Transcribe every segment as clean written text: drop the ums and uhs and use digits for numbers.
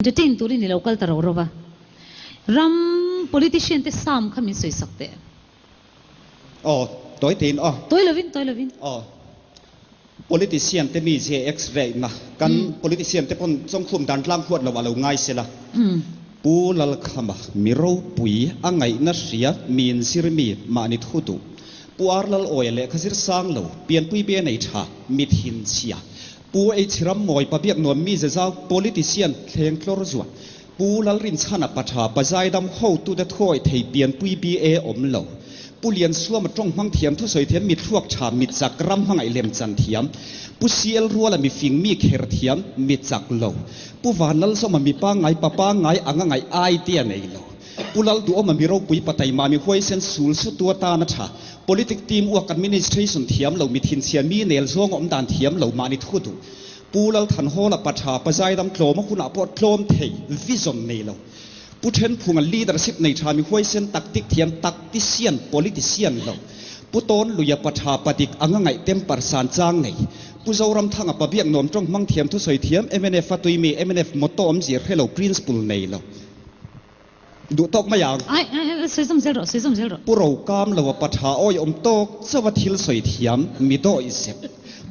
Entertain turin i lo kal ta ro ro va. Ram politician te sam kha min sawi sak teh. Aw, tawi tein aw. Tawi lovin, tawi lovin. Aw, politician te mi zia x-ray na kan politician te pawn chawngkhum dan tlang huat lo a lo ngai sela. Pu Lalkhama mi ropui a ngaihna hria min zir mi mahni thu duh. Pu Ar Lalawia lehkha zir sang lo, pianpui be nei tha, mi thinchhia. Pu H Rammawi Pabiak nuam mi zezau politician thleng tlawr zuah Pu Lalrinchhana Patha Pazaidam hotute thuawih thei pianpui BA awm lo Pu Liansuama tawng hmang thiam thusawi thiam mi thluak tha mi chak ram hmangaih lem chan thiam Pu CL Ruala mi fing mi kher thiam mi chak lo Pu Vanlalzawma mi pangngai pa pangngai anga ngaih idea nei lo Pu Lalduhawma mi ropui pataima mi huaisen sul sutu atana tha Politic team uak administration thiam lo mi thinchhia mi nel zawng awm dan thiam lo mahni thu duh. Pu Lalthanhawla pa tha pa zaidam tlawm a hunah pawh tlawm thei vision nei lo. Pu Thenphunga leadership nei tha mi huaisen tactic thiam tactician politician lo. Pu Tawnluia pa tha pa dik anga ngaih temper san chang nei. Pu Zoramthanga pa biak nuam tawng hmang thiam thusawi thiam mnf a tui mi mnf motto awmzia hre lo principle nei lo. Duh tawk mai ang. Ai, ai, ai, sawi zawm zel rawh, sawi zawm zel rawh. Pu Rokam lo a pa tha awi awm tawk chauh a thil sawi thiam, mi dawih zep.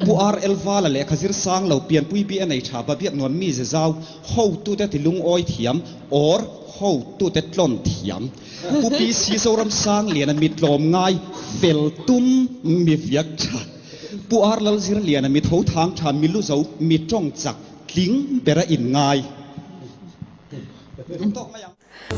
Pu RL Vala lehkha zir sang lo pianpui bi a nei tha ba biak nuam mi ze zau, hotute ti lungawi thiam or hotute tlawn thiam. Pu PC Zoram Sang Liana mi tlawm ngai, fel tum, mi viak tha. Pu R Lalzir Liana mi tho thang tha, mi lu zo, mi tawng chak, tling bera in ngai. Duh tawk mai ang.